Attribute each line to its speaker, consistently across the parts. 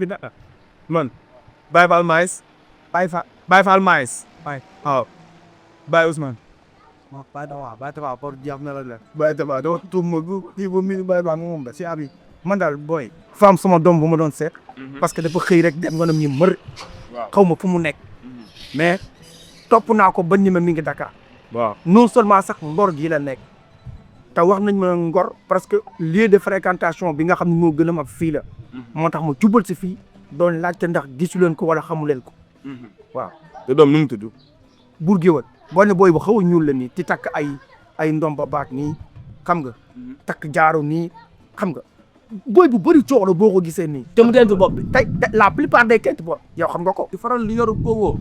Speaker 1: bi dara man Baye Fall Maïs Baye Fall Maïs waaw Baye Ousmane Baye Tafa pour jeex na la Baye Tafa doo tuub ma kii ba mi Baye Fall moom da si abi man daal booy femme sama doom bu ma doon seet parce que dafa xëy rek dem ngonam ñi mër xaw ma fu mu nekk mais topp naa ko ba ni ma mi ngi Dakar waaw non seulement sax Ngor gii la nekk te wax nañ ma Ngor parce que lieu de fréquentation bi nga xam ne moo gën a mag fii la moo tax ma jubal si fii doon laajte ndax gisu leen ko wala xamu leen ko waaw te doom nu mu tudd Bour Guéweul boo ne booy bu xaw a ñuul la nii ti takk ay ndomba baat nii xam nga takk jaaro nii xam nga booy bu bëri coow la boo ko gisee nii te mu denc bopp bi tey la plupart des kent bopp yow xam nga ko di faral li yoru koowoo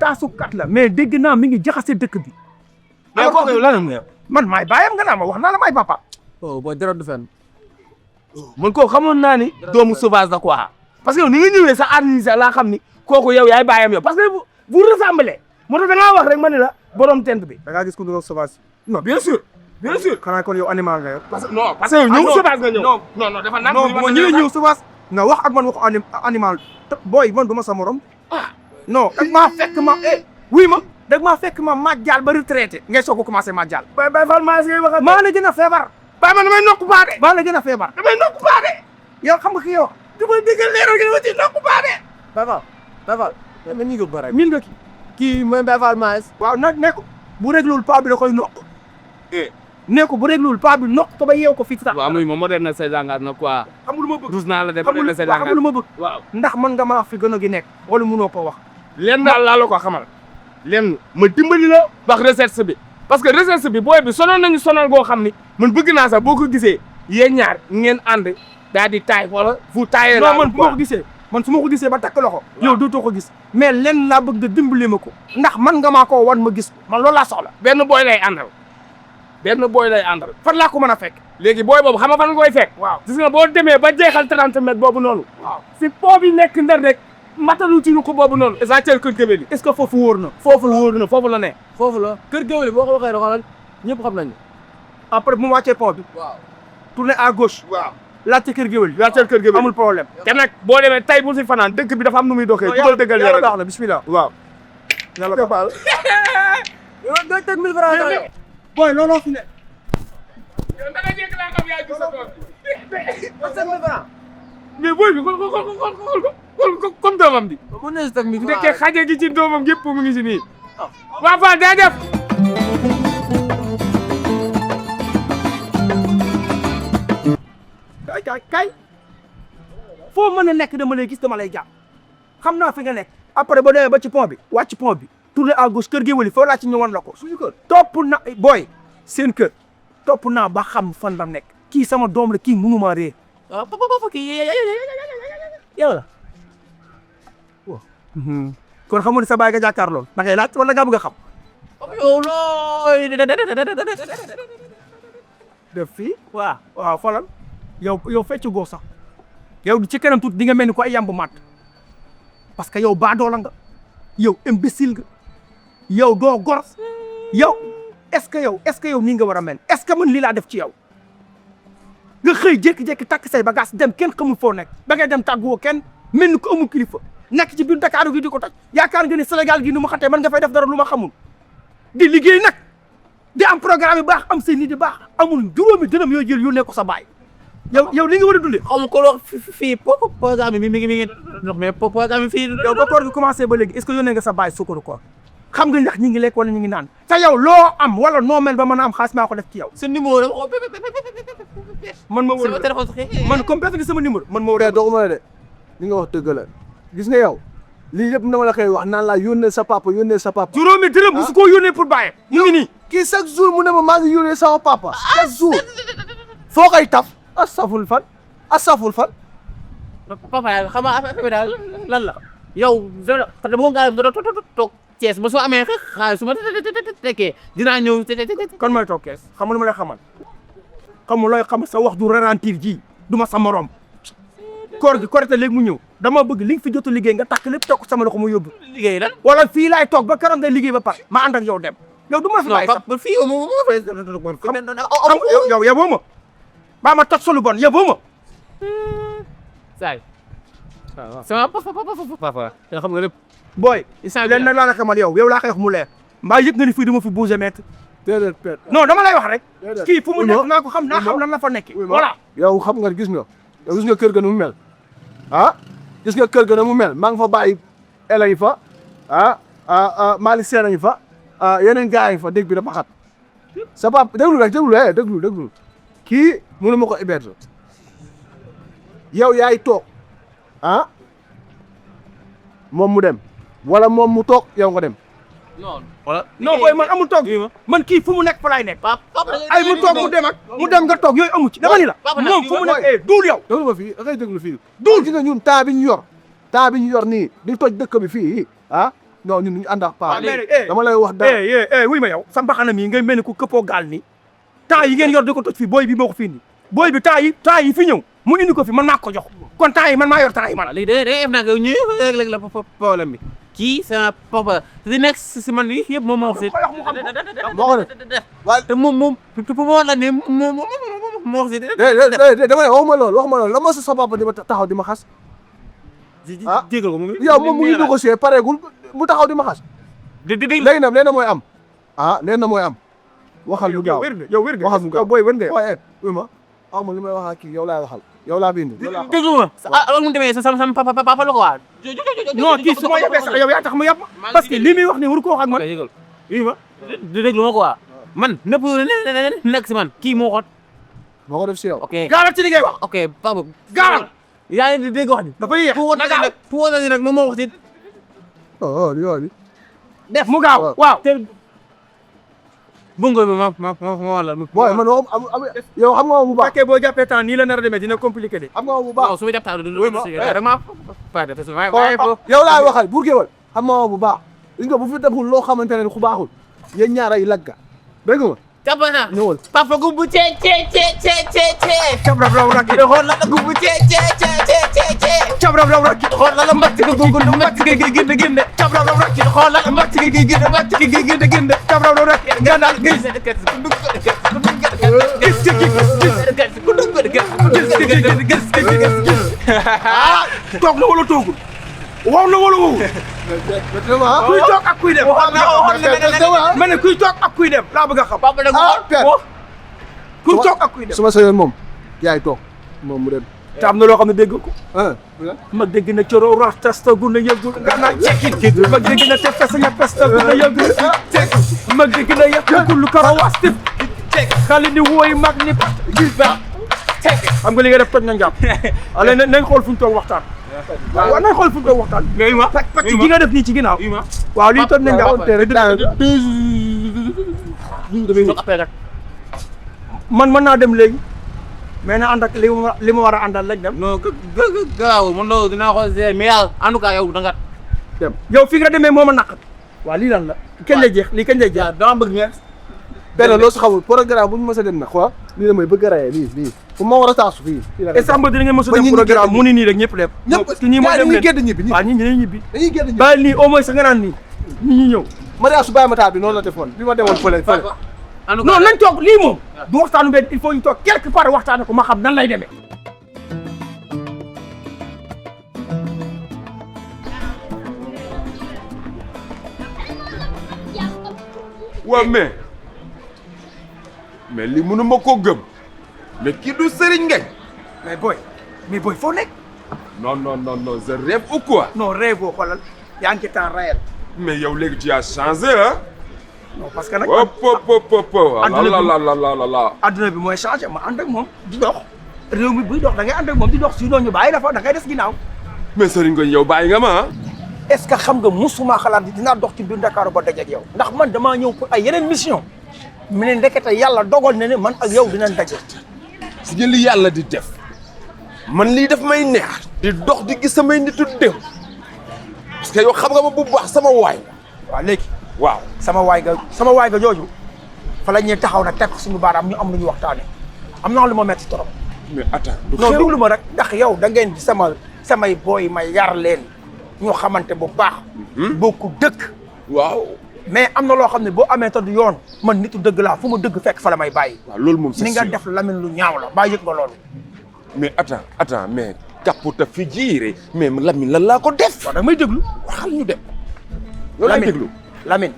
Speaker 1: taasukat la mais dégg naa mi ngi jaxase dëkk bi mais kooku yow lan nga man maay bàyyam nga naa ma wax naa la maay papa booy dara du fenn
Speaker 2: man kooku xamoon naa ni doomu sauvage la quoi parce que yow ni nga ñëwee sa administration laa xam ni kooku yow yaay bàyyam yow parce que vous ressemblez moo tax da ngaa wax rek ma ne la borom tent bi
Speaker 1: da ngaa gis ku dugg sauvage
Speaker 2: non bien sûr
Speaker 1: xanaa kon yow animal nga yor
Speaker 2: parce que yow ñëw sauvage nga ñëw non dafa naan
Speaker 1: non boo ñëwee ñëw sauvage nga wax ak man waxu animal booy man du ma sa morom non dag maa fekk ma wuy ma dag maa fekk ma màjjal ba retraité ngay soog a commencé màjjal
Speaker 2: Baye Fall Maïs ngay wax
Speaker 1: maa la gën a feebar
Speaker 2: Baye man damay nokku baade
Speaker 1: maa la gën a feebar
Speaker 2: damay nokku baade
Speaker 1: yow xam nga ki yow
Speaker 2: du ma déggal leeral gi ma ci nokku baade
Speaker 1: Baye Fall mais ñu ngi bare
Speaker 2: min nga kii mooy Baye Fall Maïs
Speaker 1: waaw na ne ko bu réglul paa bi da koy nokk ne ko bu réglul paa bi nokk ko ba yeew ko fii sax
Speaker 2: waaw muy moom moo na say jàngat na quoi
Speaker 1: xam lu ma bëgg
Speaker 2: dus naa la dem
Speaker 1: xam lu ma bëgg
Speaker 2: waaw
Speaker 1: ndax mën nga maa fi gën a gi nekk wala mënoo ko wax
Speaker 2: leen daal laa la ko xamal leen ma dimbali la wax recherche bi parce que recherche bi booy bi sonal nañu sonal goo xam ni man bëgg naa sax boo ko gisee yéen ñaar ngeen ànd daal di taay wala fu taayee
Speaker 1: non man bu ma ko gisee man su ma ko gisee ba takk loxo yow dootoo ko gis mais leen laa bëgg nga dimbali ma ko ndax man nga maa koo wan ma gis man loolu laa soxla
Speaker 2: benn booy lay àndal
Speaker 1: fan laa ko mën a fekk
Speaker 2: léegi booy boobu xam nga fan nga koy fekk
Speaker 1: waaw
Speaker 2: gis nga boo demee ba jeexal 30 mètres boobu noonu
Speaker 1: waaw
Speaker 2: si po bi nekk ndar rek matalu ci ko boobu noonu exacteur kër géwél yi
Speaker 1: est-ce que foofu wóor na
Speaker 2: foofu la ne
Speaker 3: foofu la kër géwél boo ko waxee rek xoolal ñëpp xam nañu
Speaker 1: après bu mu wàccee pont bi
Speaker 3: waaw
Speaker 1: tourner à gauche
Speaker 2: waaw
Speaker 1: laajte kër géwél yi
Speaker 2: exacteur kër géwél
Speaker 1: amul problème
Speaker 2: te nag boo demee tay bu si fanaan dëkk bi dafa am nu muy doxee dugal dëggal
Speaker 1: yàlla baax na bismillah
Speaker 2: waaw
Speaker 1: yàlla baax
Speaker 3: yow day teg 1000 francs yow
Speaker 1: booy looloo fi ne
Speaker 2: yow da nga jekk laa xam yaa gis sa tool
Speaker 3: teg 1000 francs
Speaker 2: mais booy bi xool ko comme doomam bi
Speaker 3: mu ne si teg 1000 francs
Speaker 2: ndekkee xaje gi ci doomam yëpp mu ngi si nii waa Fall daa def
Speaker 1: kay foo mën a nekk dama lay gis dama lay jàpp xam naa fi nga nekk après ba demee ba ci pont bi wàcc pont bi tourner à gauche kër géwél yi foo laa ci ñu wan la ko suñu kër topp na booy seen kër topp naa ba xam fan la nekk kii sama doom la kii mënuma réer
Speaker 3: waaw papa kii yow la
Speaker 1: kon xamul ne sa baay nga jàkkaarloo da ngay laaj wala nga bëgg a xam
Speaker 3: yow looy
Speaker 1: def fii waaw xoolal yow fecc goo sax yow ci kanam tuuti di nga mel ni ko ay yambu mat parce que yow baadoola nga yow imbécile nga yow doo gor yow est-ce que yow nii nga war a mel est-ce que man lii laa def ci yow nga xëy jékki-jékki takk say bagage dem kenn xamul foo nekk ba ngay dem tàgguwoo kenn mel ni ko amul kilifa nekk ci biir Dakar gi di ko toj yaakaar nga ni Sénégal gi nu ma xatee man nga fay def dara lu ma xamul di liggéey nag di am programme yu baax am seen nit di baax amul juróomi dërëm yoo jël yónnee ko sa baay yow li nga war a dundee
Speaker 3: xam ko wax fii programme bi mi ngi ndox mais programme bi fii
Speaker 1: yow ba koor gi commencé ba léegi est-ce que yónnee nga sa baay sukkaru koor xam nga ndax ñi ngi lekk wala ñi ngi naan te yow loo am wala noo mel ba mën a am xaalis maa ko def ci yow
Speaker 3: sa numéro dama ko
Speaker 1: man ma wër
Speaker 3: sama téléphone sax
Speaker 1: man comme perte sama numéro man ma wër
Speaker 4: doxuma la de li nga wax dëgg la gis nga yow lii yëpp na ma la koy wax naan laa yónnee sa papa
Speaker 1: juróomi dërëm musu koo yónnee pour bàyyi mu ngi nii
Speaker 4: kii chaque jour mu ne ma maa ngi yónnee sama papa chaque jour foo koy taf asaful fan
Speaker 3: papa xam nga affaire bi daal lan la yow dama nga toog Thiès ba soo amee xaalis su ma tekkee dinaa ñëw
Speaker 1: kon mooy toog kees xam lu ma lay xamal xamul looy xam sa wax du ralentir ji du ma sa morom koor gi korite léegi mu ñëw dama bëgg li nga fi jot a liggéey nga takk lépp toog sama loxo mu yóbbu
Speaker 3: liggéey lan
Speaker 1: wala fii laay toog ba keroog ngay liggéey ba pare ma ànd ak yow dem yow du ma fi bàyyi sax
Speaker 3: non fii
Speaker 1: xam yow yeboo ma baa ma toj solu bon yeboo ma
Speaker 3: saay sama papa nga xam nga lépp
Speaker 1: booy
Speaker 3: instant
Speaker 1: leen nag laa la xamal yow laa koy wax mu leer mbaa yëg nga ni fii du ma fi bouger mètre
Speaker 4: déedéet père.
Speaker 1: non dama lay wax rek
Speaker 4: déedéet.
Speaker 1: kii fu mu nekk naa ko xam naa xam lan la fa nekk voilà
Speaker 4: yow xam nga gis nga kër ga nu mu mel ah gis nga kër ga nu mu mel maa ngi fa bàyyi ela yi fa Malick Sène yi fa yeneen gars yi fa dégg bi dafa xat sa papa déglu kii mënu ma ko héberger yow yaay toog moom mu dem wala moom mu toog yow nga dem.
Speaker 3: non wala
Speaker 1: non booy man amul toog man kii fu mu nekk fa laay nekk ay mu toog mu dem ak mu dem nga toog yooyu amu ci dama ni la moom fu mu nekk duul yow
Speaker 4: déglu ma fii dangay déglu fii duul gis nga ñun temps bi ñu yor nii di toj dëkk bi fii non ñun ñu ànd ak paa dama lay wax dara
Speaker 1: wuy ma yow sa mbaxana mii ngay mel ni ku këppoo gaal nii temps yi ngeen yor di ko toj fii booy bi moo ko fii nii booy bi temps yi fi ñëw mu indi ko fi man maa ko jox kon temps yi man maa yor temps yi man
Speaker 3: léegi da ngay def nag ñu léeg-léeg la problème bi kii sama papa li nekk si man yi yëpp moom moo ko si
Speaker 4: moo ko def
Speaker 3: te moom moo la ne moom moo ko si
Speaker 4: dama ne waxuma loolu la ma sa papa di ma taxaw di ma xas
Speaker 3: jégal ko
Speaker 4: yow moom mu ngi négocier pareegul mu taxaw di ma xas léegi nag leen na mooy am leen na mooy am waxal lu gaaw
Speaker 1: yow wér nga
Speaker 4: waxal lu gaaw
Speaker 1: booy wér nga
Speaker 4: waaye uy ma amul li may wax ak kii yow laay waxal yow laa bind
Speaker 3: déglu ma alors mu demee sama papa la ko waa
Speaker 1: non kii su ma yebee sax yow yaa tax mu yeb ma parce que li muy wax ni waru ko wax ak man
Speaker 3: yëgal oui ma déglu ma quoi man nëpp nekk si man kii moo xot
Speaker 4: moo ko def si yow
Speaker 3: ok
Speaker 1: gaaral ci li ngay wax
Speaker 3: ok papa
Speaker 1: gaaral
Speaker 3: yaa ngi dégg wax ni
Speaker 1: dafa yéex
Speaker 3: fu woon nag moom moo wax ci
Speaker 4: yow
Speaker 1: def mu gaaw waaw
Speaker 3: bungo bi ma wala
Speaker 4: booy man yow xam nga bu baax
Speaker 1: fekkee boo jàppee temps nii la nar a demee dina compliqué de
Speaker 4: xam nga bu baax
Speaker 3: non su ma jàpp temps rek ma pas def
Speaker 4: yow laay waxal buur géwal xam nga bu baax gis nga bu fi deful loo xamante ne ku baaxul yéen ñaar ay lagga dégg nga
Speaker 3: jàppana
Speaker 4: ñëwal
Speaker 3: papa gumbu ce
Speaker 1: cab rab raw rakki
Speaker 3: xool la gumbu ce
Speaker 1: cab rab raw rakki
Speaker 3: xool la mbatti ko gungu mbatti ko ginde
Speaker 1: cab rab raw rakki
Speaker 3: xool la mbatti ko ginde
Speaker 1: cab rab raw rakki nga daal gis toog na wala toogul waaw na wala wowul kuy toog ak kuy dem ma ne kuy toog ak kuy dem laa bëgg a xam
Speaker 3: papa
Speaker 1: kuy toog ak kuy dem
Speaker 4: su ma sëyoon moom yaay toog moom mu dem
Speaker 1: te am na loo xam ne dégg ko mag dégg na coro rax testa gu na yëgul nga naan cekkin mag dégg na te fes nga pesta gu na yëgul mag dégg na yëgul lu karo was tip xale di wooy mag ni gis ba xam nga li nga def toj na njàpp ale nañ xool fu ñu toog waxtaan waaw nañ xool fu ñu toog waxtaan mais ma pàcc gi nga def nii ci ginnaaw waaw lii toj na njàpp man mën naa dem léegi mais na ànd ak li ma war a àndal lañ dem
Speaker 3: non gaaw man loolu dinaa ko seet mais yàlla en tout cas yow da nga
Speaker 1: dem yow fi nga demee moo ma naqat waaw lii lan la kañ lay jeex lii kañ lay jeex
Speaker 3: dama bëgg ngeen
Speaker 4: benn loo si xamul programme bu ñu mës a dem nag quoi lii la may bëgg a rayee lii fu ma war a taasu fii
Speaker 1: et samba dina ngeen mës a dem programme mu ni nii rek ñëpp dem parce que ñii mooy dem
Speaker 4: dañuy gédd ñibbi
Speaker 1: waaw ñii dañuy ñibbi
Speaker 4: dañuy gédd ñibbi
Speaker 1: bàyyi nii au moins sa nga naan nii ñi ñëw
Speaker 4: mariage su bàyyi ma taal bi noonu la defoon bi ma demoon fële
Speaker 1: non nañ toog lii moom du waxtaanu benn il faut ñu toog quelque part waxtaane ko ma xam nan lay demee
Speaker 2: waa mais lii mënu ma koo gëm mais kii du Serigne Ngagne
Speaker 1: mais boy foo nekk
Speaker 2: non je rêve ou quoi
Speaker 1: non rêve boo xoolal yaa ngi ci temps réel
Speaker 2: mais yow léegi tu as changé hein
Speaker 1: non parce que nag
Speaker 2: la
Speaker 1: adduna bi mooy changé ma ànd ak moom di dox réew mi buy dox da ngay ànd ak moom di dox sinon ñu bàyyi la fa da ngay des ginnaaw
Speaker 2: mais Serigne Ngagne yow bàyyi nga ma ah
Speaker 1: est-ce que xam nga musuma xalaat dinaa dox ci biir Dakar ba daje ak yow ndax man damaa ñëw pour ay yeneen mission mu ne ndekete yàlla dogal na ne man ak yow dinañ daje
Speaker 2: si nga li yàlla di def man lii daf may neex di dox di gis samay nitu dem parce que yow xam nga ma bu baax sama waay
Speaker 1: waaw léegi
Speaker 2: waaw
Speaker 1: sama waay ga jooju fa la ñuy taxaw nag teg suñu baaraam ñu am lu ñu waxtaane am na lu ma metti trop
Speaker 2: mais attends
Speaker 1: non déglu ma rek ndax yow da ngeen di samay booy may yar leen ñoo xamante bu baax bokku dëkk
Speaker 2: waaw
Speaker 1: mais am na loo xam ne boo amee te du yoon man nitu dëgg laa fu ma dëgg fekk fa la may bàyyi
Speaker 2: waaw loolu moom
Speaker 1: ni nga def Lamine lu ñaaw la baa yëg nga loolu
Speaker 2: mais attends mais
Speaker 5: capputa fi jiire mais Lamine lan laa ko def.
Speaker 4: waaw da may déglu.
Speaker 5: waxal ñu dem. loolu lay déglu.
Speaker 4: Lamine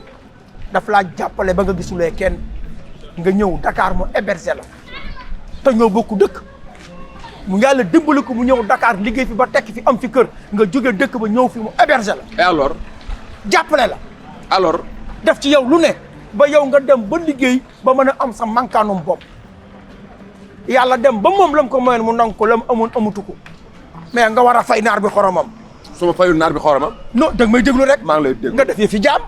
Speaker 4: daf laa jàppale ba nga gisulee kenn nga ñëw Dakar mu héberger la te ñoo bokk dëkk mu yàlla dimbali ko mu ñëw Dakar liggéey fi ba tekk fi am fi kër nga jóge dëkk ba ñëw fi mu héberger la.
Speaker 5: et alors.
Speaker 4: jàppale la.
Speaker 5: alors.
Speaker 4: def ci yow lu ne ba yow nga dem ba liggéey ba mën a am sa mankaanum bopp yàlla dem ba moom lam ko mayoon mu nangu ko lam amoon amutu ko mais nga war a fay naar bi xoromam.
Speaker 5: su ma fayul naar bi xoromam.
Speaker 4: non danga may déglu rek.
Speaker 5: maa ngi lay déglu
Speaker 4: nga def fi jaam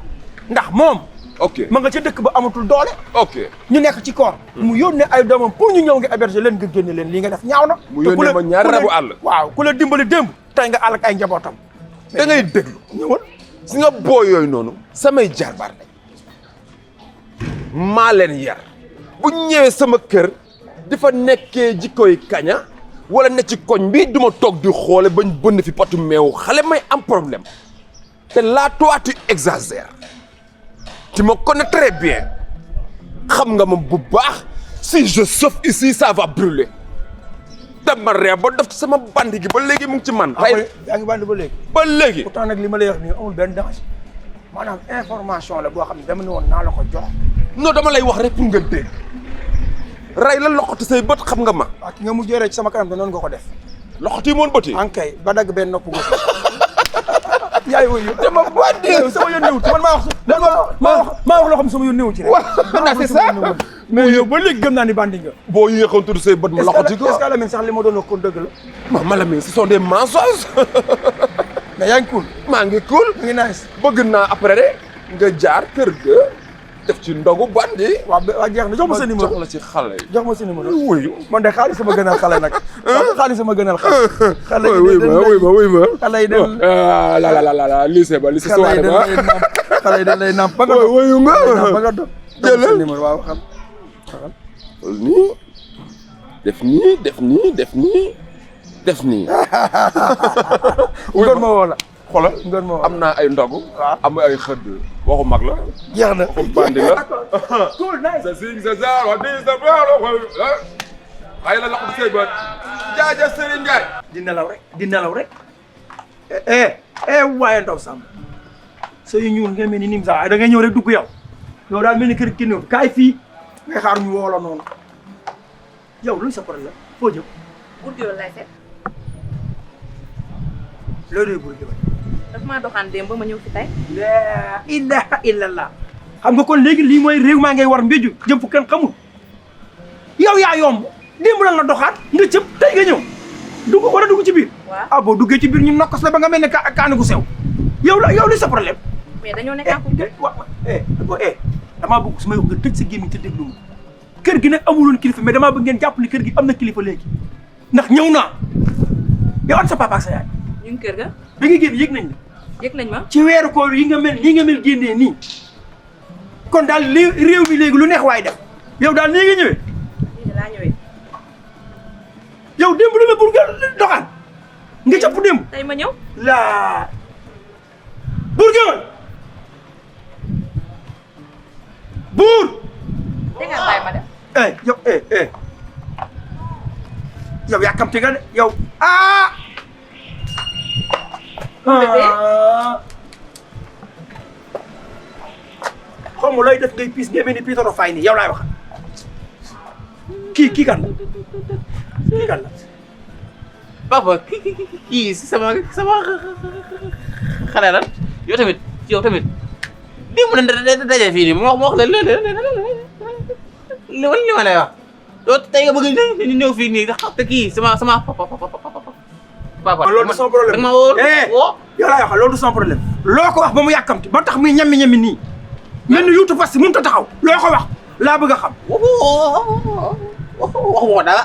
Speaker 4: ndax moom.
Speaker 5: ok
Speaker 4: ma nga ca dëkk ba amatul doole.
Speaker 5: ok
Speaker 4: ñu nekk ci koor. mu yónnee ay doomam pour ñu ñëw nga héberger leen nga génne leen lii nga def ñaaw na.
Speaker 5: mu yónnee ma ñaari rabu àll.
Speaker 4: waaw ku la dimbali démb tey nga àll ak ay njabootam.
Speaker 5: da ngay déglu.
Speaker 4: ñëwal.
Speaker 5: si nga boo yooyu noonu. samay jarbaar lañ. maa leen yar. bu ñëwee sama kër. di fa nekkee jikkoy kaña. wala ne ci koñ bi duma toog di xoole bañ bënn fi potu meew xale may am problème. te là toi tu exagères. tu me connais très bien. xam nga ma bu baax. si je chauffe ici ça va brûler. dama ree ba def ci sama bandi gi ba léegi mu ngi ci man.
Speaker 4: yaa ngi bandi ba léegi.
Speaker 5: ba léegi.
Speaker 4: pourtant nag li ma lay wax nii amul benn danger maanaam information la boo xam ne dama ne woon naa la ko jox.
Speaker 5: non dama lay wax rek pour nga dégg. ray la loxoti say bët xam nga ma.
Speaker 4: waaw ki nga mujjee rek ci sama kanam te noonu nga ko def.
Speaker 5: loxoti moon bëti.
Speaker 4: ankay ba dagg benn nopp gu yaay wuyu
Speaker 5: dama bandi.
Speaker 4: sama yoon néew ci man maa wax loo xam ne sama yoon néew ci rek.
Speaker 5: waaw c'est ça.
Speaker 4: mais yow ba léegi gëm naa ni bandi nga.
Speaker 5: boo yéexoon tudd say bët ma loxoti ko.
Speaker 4: est-ce que Lamine sax li ma doon wax ko dëgg la.
Speaker 5: ma Lamine ce sont des mensonges.
Speaker 4: mais yaa ngi cool.
Speaker 5: maa ngi cool.
Speaker 4: mi ngi nice.
Speaker 5: bëgg naa après de nga jaar kër ga def ci ndogu bandi.
Speaker 4: waaw jeex na jox ma sa numéro
Speaker 5: jox la ci xale yi.
Speaker 4: jox ma sa numéro.
Speaker 5: wuyu.
Speaker 4: man de xaalis sama gënal xale nag. xaalis sama gënal xale. xale yi
Speaker 5: wuy ma.
Speaker 4: xale yi dañ
Speaker 5: la lycée ba lycée
Speaker 4: xale yi
Speaker 5: soirée ba.
Speaker 4: xale yi dañ lay namp ba nga doon
Speaker 5: wuyu nga.
Speaker 4: ba nga doon.
Speaker 5: jëlal
Speaker 4: numéro waaw xam.
Speaker 5: nii def nii def nii def nii def nii.
Speaker 4: ngoon ma woo la.
Speaker 5: xoolal
Speaker 4: ngoon ma woo
Speaker 5: am naa ay ndogu.
Speaker 4: waaw
Speaker 5: am ay xëdd. waxu mag la.
Speaker 4: jeex na.
Speaker 5: waxu bandi la.
Speaker 4: cool nice.
Speaker 5: sa sing sa zar wa di sa baro ay la loxo say bët. jaaja Serigne Ndiaye.
Speaker 4: di nelaw rek di nelaw rek. waaye ndaw Samb. sa yu ñuul nga mel ni nim sax da ngay ñëw rek dugg yow. yow daal mel ni kër kenn kaay fii. ngay xaar ñu woo la noonu. yow luy sa problème foo jëm.
Speaker 6: Bour Gueweul lay seet.
Speaker 4: loolu Bour Gueweul.
Speaker 6: daf maa doxaan démb ba ma ñëw fi tey.
Speaker 4: laa ilaha illallah. xam nga kon léegi lii mooy réew maa ngay war mbéju jëm fu kenn xamul. yow yaa yomb démb lan la doxaat nga cëpp tey nga ñëw dugg war a dugg ci biir.
Speaker 6: waaw
Speaker 4: ah boo duggee ci biir ñu nokkos la ba nga mel ne kaani gu sew. yow li sa problème.
Speaker 6: mais dañoo nekk en couple.
Speaker 4: damaa bëgg su may wax nga tëj sa gémmiñ te déglu ma kër gi nag amuloon kilifa mais damaa bëgg ngeen jàpp ni kër gi am na kilifa léegi ndax ñëw naa yow at sa papa ak sa yaay.
Speaker 6: ñu ngi kër ga.
Speaker 4: bi nga génn yëg nañ la.
Speaker 6: yëg nañ ma.
Speaker 4: ci weeru koor yi nga mel génnee nii kon daal li réew mi léegi lu neex waay def yow daal nii nga ñëwee.
Speaker 6: lii de laa ñëwee.
Speaker 4: yow démb la Bour Gueweul doxaan nga jàpp démb.
Speaker 6: tey ma ñëw.
Speaker 4: laa Bour Gueweul Bour.
Speaker 6: te nga bàyyi ma def.
Speaker 4: yow yàkkamti nga de yow
Speaker 6: bébé.
Speaker 4: xaw ma looy def ngay piis nga mel ni Peter Faye nii yow laay wax kii kan la kii kan la.
Speaker 3: papa kii sama xale la yow tamit démb na daje fii nii ma wax la li ma lay wax yow tey nga bëgg ñëw fii nii xam te kii sama papa
Speaker 4: loolu du sama problème
Speaker 3: dama woo
Speaker 4: yow laay wax loolu du sama problème loo ko wax ba mu yàkkamti ba tax muy ñammi nii mel ni yuutu fas mënut a taxaw loo ko wax laa bëgg a xam.
Speaker 3: waxuma dara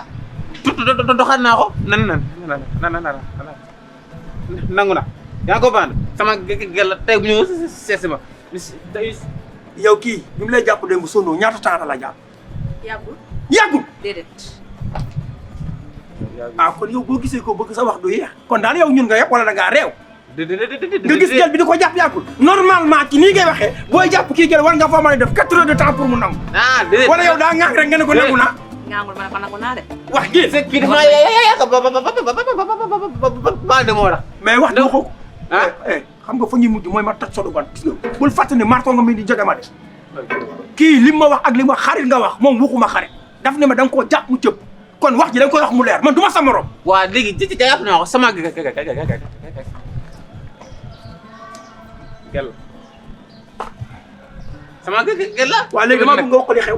Speaker 3: doxal naa ko nangu na yaa ko band sama gel tey bu ñëw seesi ma tey
Speaker 4: yow kii bi mu lay jàpp démb sonoo ñaata temps la jàpp. yàggul
Speaker 6: déedéet.
Speaker 4: kon yow boo gisee ko bëgg sa wax du yeex kon daal yow ñun nga yëpp wala da ngaa réew. nga gis gel bi di ko jàpp yàggul normalement ci nii ngay waxee booy jàpp kii gel war nga fa mën a def 4 heures de temps pour mu nangu.
Speaker 3: déedéet
Speaker 4: wala yow daa ŋaax rek nga ne ko nangu na.
Speaker 6: ngaangul ma ne ko nangu naa de.
Speaker 2: wax gi
Speaker 3: kii dafa ba moo tax.
Speaker 2: mais wax dama ko xam nga fa ñuy mujj mooy ma toj sodu ban gis nga bul fàttali ne marto nga mi di jege ma de kii li ma wax ak li ma xarit nga wax moom waxuma xarit daf ne ma da nga koo jàpp mu cëpp kon wax ji da nga koy wax mu leer man du ma sa morom.
Speaker 3: waa léegi ci jàpp naa ko sama gel sama gel la.
Speaker 2: waaw léegi dama bëgg nga wax ko li xew.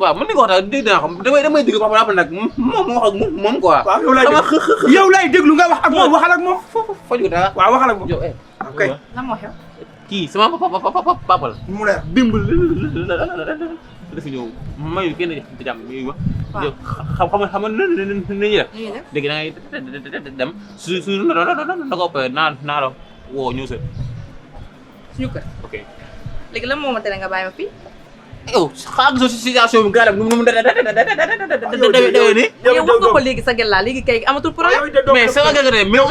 Speaker 3: waaw mën nañu ko wax daal dégg naa xam damay dégg wax nag moom mu wax ak moom quoi.
Speaker 2: waaw yow lay déglu nga wax ak moom waxal ak moom.
Speaker 3: foofu dara.
Speaker 2: waaw waxal ak moom.
Speaker 3: ok
Speaker 6: lan moo xew.
Speaker 3: kii sama papa la.
Speaker 2: mu leer
Speaker 3: dimb dafa ñëw mayu kenn di jàmm mi ma. waaw xam nga ni ñuy def. léegi da ngay dem su na ko opéré naa la woo ñëw sa.
Speaker 6: suñu kër.
Speaker 3: ok.
Speaker 6: léegi lan moo ma tere nga bàyyi ma fii.
Speaker 3: yow xaaral nga situation bi gàllam nu mu demee nii.
Speaker 6: yow wax nga ko léegi sa gel laa léegi kay amatul problème.
Speaker 3: mais sama gel de mais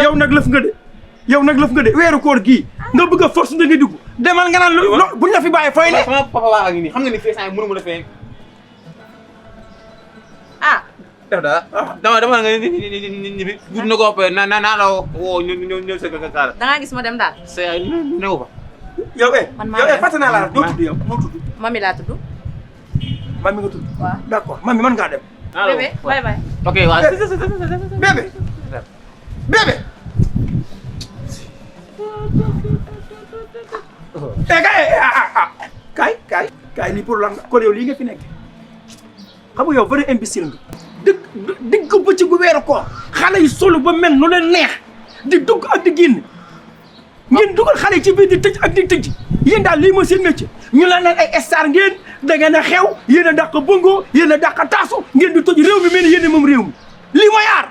Speaker 2: yow nag lëf nga de. yow nag lëf nga de weeru koor gii nga bëgg a force da nga dugg demal nga naan buñ la fi bàyyi fooy ne.
Speaker 3: sama papa waa ngi nii xam nga ni fii saa yi mënu ma la fee.
Speaker 6: ah.
Speaker 3: def dara dama nga ñibbi gudd na ko opéré naa la woo ñëw sa kàlla.
Speaker 6: da ngaa gis ma dem daal.
Speaker 3: sa yaay néew fa.
Speaker 2: yow
Speaker 6: man maa
Speaker 2: yow fàtte naa la doo tudd yow noo tudd.
Speaker 6: mami laa tudd.
Speaker 2: mami nga tudd.
Speaker 6: waaw
Speaker 2: d'accord mami mën ngaa dem.
Speaker 6: bébé bye bye.
Speaker 3: ok waaw.
Speaker 2: bébé bébé. kaay lii pour lan la kon yow lii nga fi nekk xam nga yow vrai imbécile nga. digg bëccëgu weeru koor xale yi solo ba mel nu leen neex di dugg ak di génn ngeen dugal xale yi ci biir di tëj ak di tëj yéen daal lii mooy seen métier ñu la leen ay star ngeen da ngeen a xew yéen a dàq bongo yéen a dàq taasu ngeen di toj réew mi mel ni yéen moom réew mi lii mooy aar.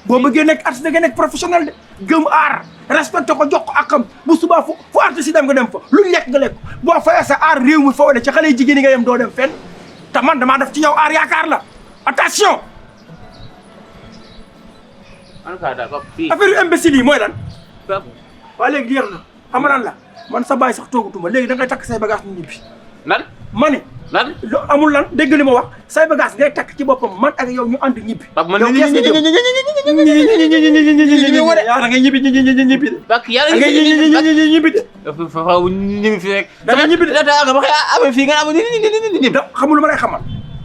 Speaker 2: boo bëggee nekk artiste da nga nekk professionnel de gëm aar respecté ko jox ko akam bu subaa fu artiste yi dem nga dem fa luñ lekk nga lekk boo fayee sa aar réew mi foo de ci xale yi jigéen yi nga yem doo dem fenn te man damaa def ci yow aar yaakaar la attention. affaire yu imbécile yi mooy lan. waa léegi jeex na xam nga lan la man sa baay sax toogatuma léegi da ngay takk say bagage ñu ñibbi.
Speaker 3: lan
Speaker 2: ma ne.
Speaker 3: lan
Speaker 2: amul lan dégg li ma wax say bagage ngay takk ci boppam man ak yow ñu ànd ñibbi. yow kees nga jëm yaa da ngay ñibbi ñibbi de.
Speaker 3: parce que yàlla
Speaker 2: ñibbi de.
Speaker 3: faaw ñibbi fi rek.
Speaker 2: da ngay ñibbi de
Speaker 3: nga ba xëy fii nga am ñibbi.
Speaker 2: da xamul lu ma lay xamal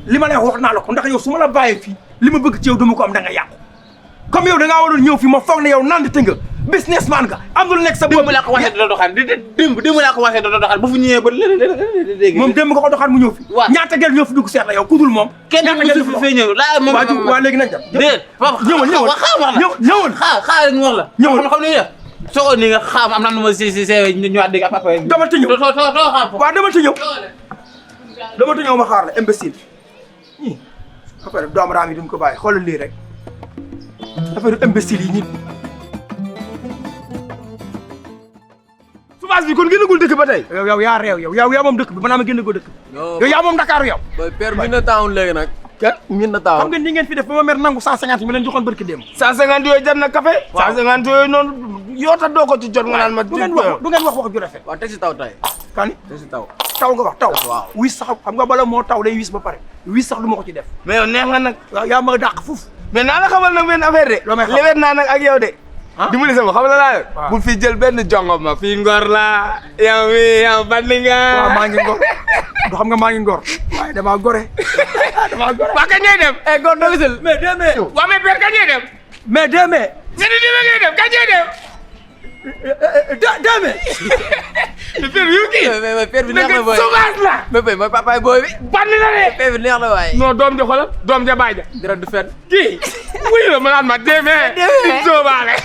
Speaker 2: li ma lay wax naa la ko ndax yow su ma la bàyyee fii li ma bëgg ci yow dama ko am da nga yàqu comme yow da ngaa waroon ñëw fii ma foog ne yow nandite nga businessman nga am lu nekk sa bopp.
Speaker 3: démb laa ko waxee doon doxaan démb laa ko waxee doon doxaan bu fi ñëwee ba léegi.
Speaker 2: moom démb nga ko doxaan mu ñëw fi.
Speaker 3: waaw
Speaker 2: ñaata gel ñoo fi dugg seet la yow ku dul moom.
Speaker 3: kenn du fi fee ñëw laa moom
Speaker 2: waa léegi nañ dem.
Speaker 3: déedéet
Speaker 2: ñëwal ñëwal
Speaker 3: xaar mu wax la.
Speaker 2: ñëwal
Speaker 3: xam nga soo ni nga xam am na nu ma si ñëwaat dégg ak papa.
Speaker 2: dama te ñëw
Speaker 3: too xaar foofu.
Speaker 2: waaw dama te ñëw dama te ñëw ma xaar la imbécile affaire doomu raam yi duñ ko bàyyi xoolal lii rek affaire imbécile yi ñit Soubaz bi kon génnagul dëkk ba tey. yow yaa réew yow yaa moom dëkk bi mën naa ma génnagul dëkk bi. yow yaa moom Dakar yow.
Speaker 5: booy père min na taawun léegi nag. kat min na taawun.
Speaker 2: xam nga ni ngeen fi def ba ma mer nangu 150 mi leen joxoon barki démb.
Speaker 1: 150 yooyu jar na café. 150 yooyu noonu yoota doo ko ci jot nga naan ma.
Speaker 2: du ngeen wax ju rafet.
Speaker 5: waaw teg si taw tay.
Speaker 2: kan
Speaker 5: teg si taw.
Speaker 2: taw nga wax taw.
Speaker 5: waaw
Speaker 2: wis sax xam nga bala moo taw day wis ba pare wis sax du ma ko ci def.
Speaker 1: mais yow neex nga nag.
Speaker 2: waaw yaa ma dàq foofu.
Speaker 1: mais naa la xamal nag benn affaire de.
Speaker 2: loo may xam
Speaker 1: lewet naa nag ak yow de. dimbali sama xam la laa
Speaker 2: waaw
Speaker 1: bu fi jël benn jongo ma fii ngor la yow mi yow bandi nga.
Speaker 2: waaw maa ngi ngor du xam nga maa ngi ngor waaye damaa gore damaa gore.
Speaker 1: waa kañ ngay dem.
Speaker 2: ngor doo gisal mais 2 mai.
Speaker 1: waa mais père kañ ngay dem.
Speaker 2: mais 2 mai.
Speaker 1: nga ni dima ngay dem kañ ngay dem.
Speaker 2: 2 mai.
Speaker 1: père yu kii.
Speaker 5: mais père bi neex na booy
Speaker 1: Soubaz la.
Speaker 5: mais père mooy papaay booy bi.
Speaker 1: bandi la de.
Speaker 5: père bi neex na waaye.
Speaker 1: non doom ja xoolal doom ja baay ja.
Speaker 5: dara du fen.
Speaker 1: kii wuyu la ma naan ma demee. Soubaz